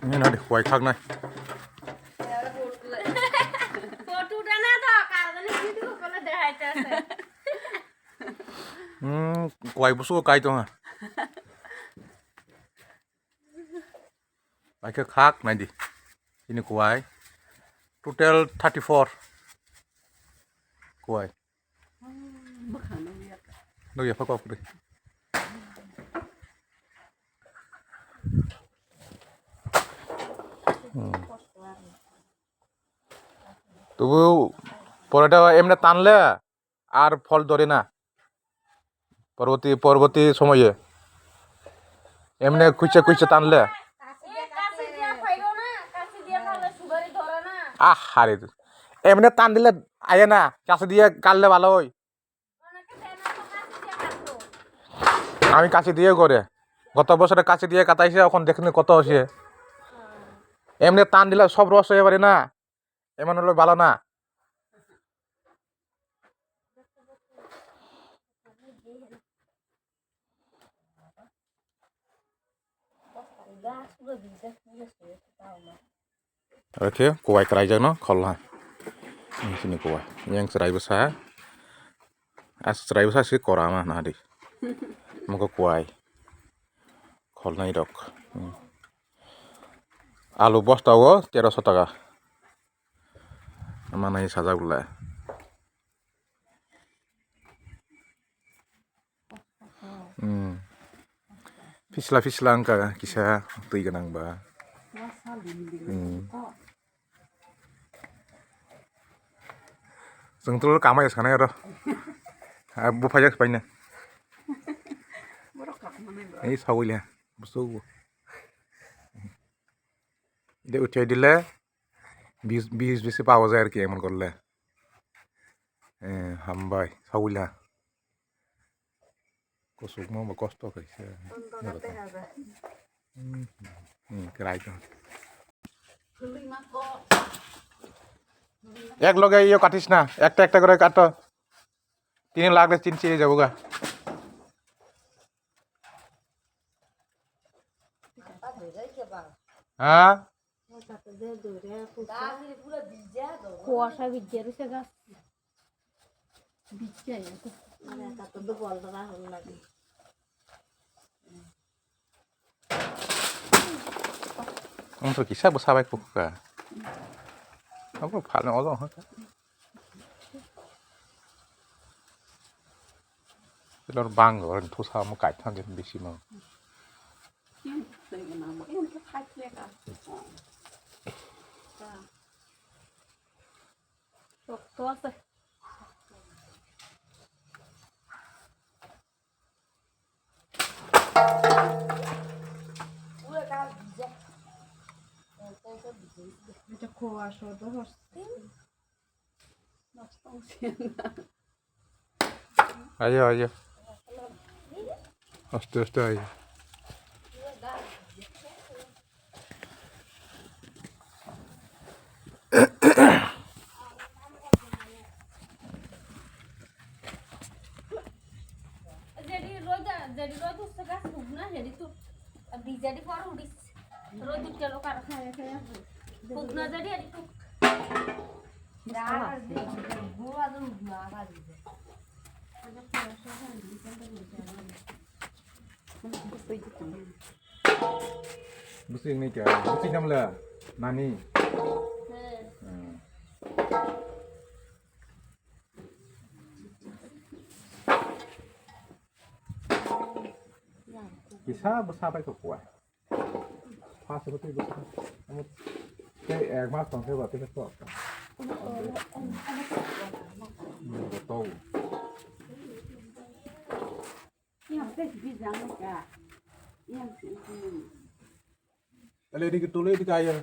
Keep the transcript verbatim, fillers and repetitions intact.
Nini nadi kuai khaknai. Photo dana to, kargani video kole dehaite ase. Hmm, kuai busu kai to ha. Aike khak nai di. Ini kuai. Total thirty-four. Kuai. Nugya pha kok ri. Hmm. Tubu pore da emne tanle. Ar phol dore na. Porborti, porborti somoye. Emne kuicha kuicha tanle. Ah, hare. Emne tan dile aye na. Kasi diye kalle bhalo oi. Ami kasi diye gore. গত বছরে kasi diye kataise, এখন দেখনি কত হইছে। এমনি টান দিলে সব রস হয়ে পারে না। এমন হলে ভালো না। Oke, kuai kwraijak no khol ha. Ini sini kuai. Yang chwrai bwsa. As chwrai bwsa si kora ma na di. Mugo kuai. Khol nai rok. Hmm. Alu bosta o teroso taka. Manai sajak le. Hmm. Fisla fisla wngkha kisa twi gwnang ba. Hmm. Chwng tolo kamai sanai oro. Ah, buphajak paina. Ei sawile. Busu. De uthai dile. Bis, bis bisi pawa jai ar ki emon korle. Eh, hambai, sawila. Kusukma ba kosto kaisa. Hmm, hmm, kwrai to. Ek loge iyo katis na, ekta ekta kore kato. Tini lakh de tin chili jabo ga. Ha? Kuasa bijja rwse gas. Bijja ya to. Ang to kisa bo sabai kukha. Abo phano olo ha. Lor bang lor thu sa mo kai thang bisi mo. Shokto ase. Eta kuasa do hoste. Nosto ongsi. Ayo, ayo. Aste, aste, ayo. Jadi roda, jadi roda segas hubna jadi tu. Bijadi for udis. Roda kelo kar khaya khaya. Hubna jadi adi tu. Busing ni kya? Busing namla nani. Hmm. Kisa bwsa bai kok kuai. Pas roti bwsa. Amo tei ek mas tong khe ba tei khe tok. Hmm, tok. Yang teh bijang ka. Yang sih. Ale ini ketulih di kaya.